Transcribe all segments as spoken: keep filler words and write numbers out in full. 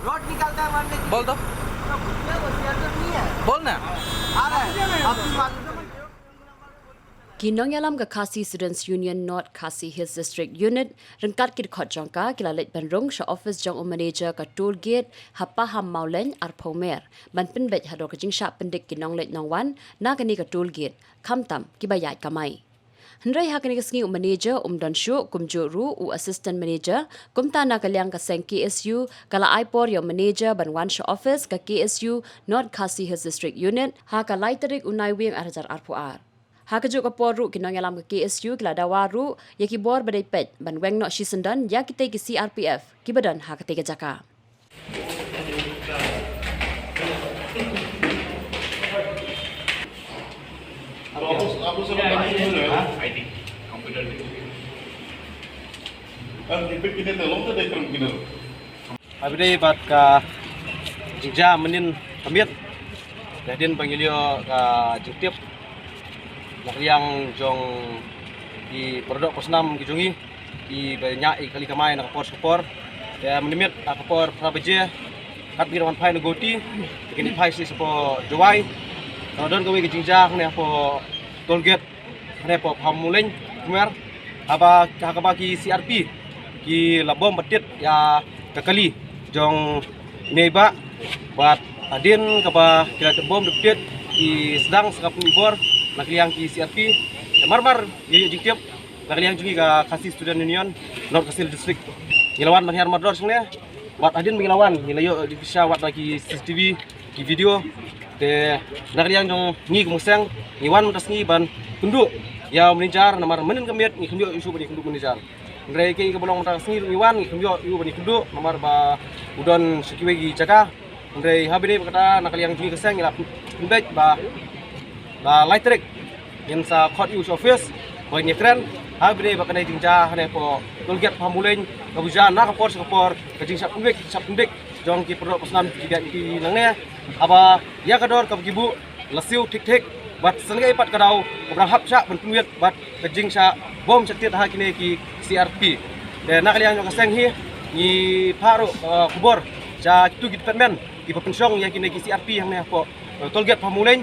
बोल दो। बोल ना। Ki nongïalam ka Khasi Students Union North Khasi Hills District Unit ryngkat ki dkhot jong ka ki la leit ban rung sha office jong u manager ka toll gate ha Pahammawlein Arphewmer ban pynbeit halor ka jingshah pyndik ki nongleit nongwan na kane ka toll gate khamtam kiba ïaid kamai. Hynrei ha kane ka sngi u manager um don shuh, kumjuh ruh u assistant manager. Kumta na ka liang ka seng K S U ka la ai por ïa u manager ban wan sha office ka K S U North Khasi Hills District Unit ha ka lai tarik u Naiwieng ar hajar arphew ar. Ha kajuh ka por ruh ki nongïalam ka K S U ki la dawa ruh ïa ki bor ba dei peit ban weng noh shisyndon ïa kitei ki C R P F kiba don ha katei ka jaka. Abi dei bad ka jingjia mynnin ka miet. Hadien ba ngi la ïoh ka jingtip na ka liang jong ki para doh para snam ki jong ngi kiba ñiah ïa ka kali kamai na ka por sha ka por. Te mynmiet ha ka por phra baje kat ba ngi dang wan phai na Guwahati, te ngi phai sha shapoh Jowai. Ka la don kawei ka jingjia hangne hapoh toll gate hangne hapoh Pahammawlein Arphewmer, haba ha kaba ki C R P ki la bom bad tied ïa ka kali jong une i bah. Bad hadien kaba ki la bom bad tied, ki sdang sa ka pynbor na ka liang ki C R P. Te mar mar ïa ïoh jingtip na ka liang jong ngi ka Khasi Student Union North Khasi District, ngi la wan ban hiar mardor shangne. Bad hadien ba ngi la wan ngi la ïoh jingpynshitom wat na ki C C T V, ki video. Te na ka liang jong ngi kum ka seng ngi wan mynta ka sngi ban kynduh ïa u manager, namar mynnin ka miet ngi kynduh ïa u shuh ban ïakynduh u manager. Hynrei kaei kaba long mynta ka sngi ngi wan ngi kynduh ïa u ban ïakynduh namar ba u don sha kiwei ki jaka. Hynrei ha ba dei ba kata na ka liang jong ngi ka seng ngi la pynbeit ba la lai tarik ngin sa khot ïa u sha office ba ngin ïakren ha ba dei ba kane ka jingjia hangne hapoh toll gate Pahammawlein kaba jia na ka por sha ka por, ka jingshah pyndik shah pyndik jong ki para doh para snam ki biang ki nangne. Haba ïa ka dor kaba ki buh la siew thik thik bad sa ngeit pat ka daw kaba dang hap shah ban pynwit bad ka jingshah bom shah tied ha kine ki C R P. Te na ka liang jong ka seng hi ngi phah ruh, eh, khubor sha kitu ki department kiba pynshong ïa kine ki C R P hangne hapoh, eh, toll gate Pahammawlein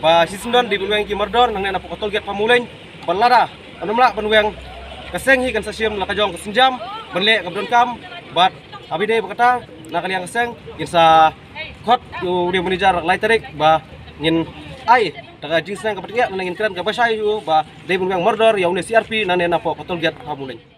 ba shisyndon dei ban weng ki mardor nangne napoh ka toll gate Pahammawlein. Bad lada kam lah ban weng, ka seng hi kan sa shim la ka jong ka sienjam ban leh kaba donkam. Bad ha ba dei ba kata na ka liang ka seng ngin sa khot ïa u manager la ka lai tarik ba ngin ai da ka jingsneng kaba tyngeh, nangne ngin kren kaba shai ïa u ba dei ban weng mardor ïa une C R P nangne napoh ka toll gate Pahammawlein.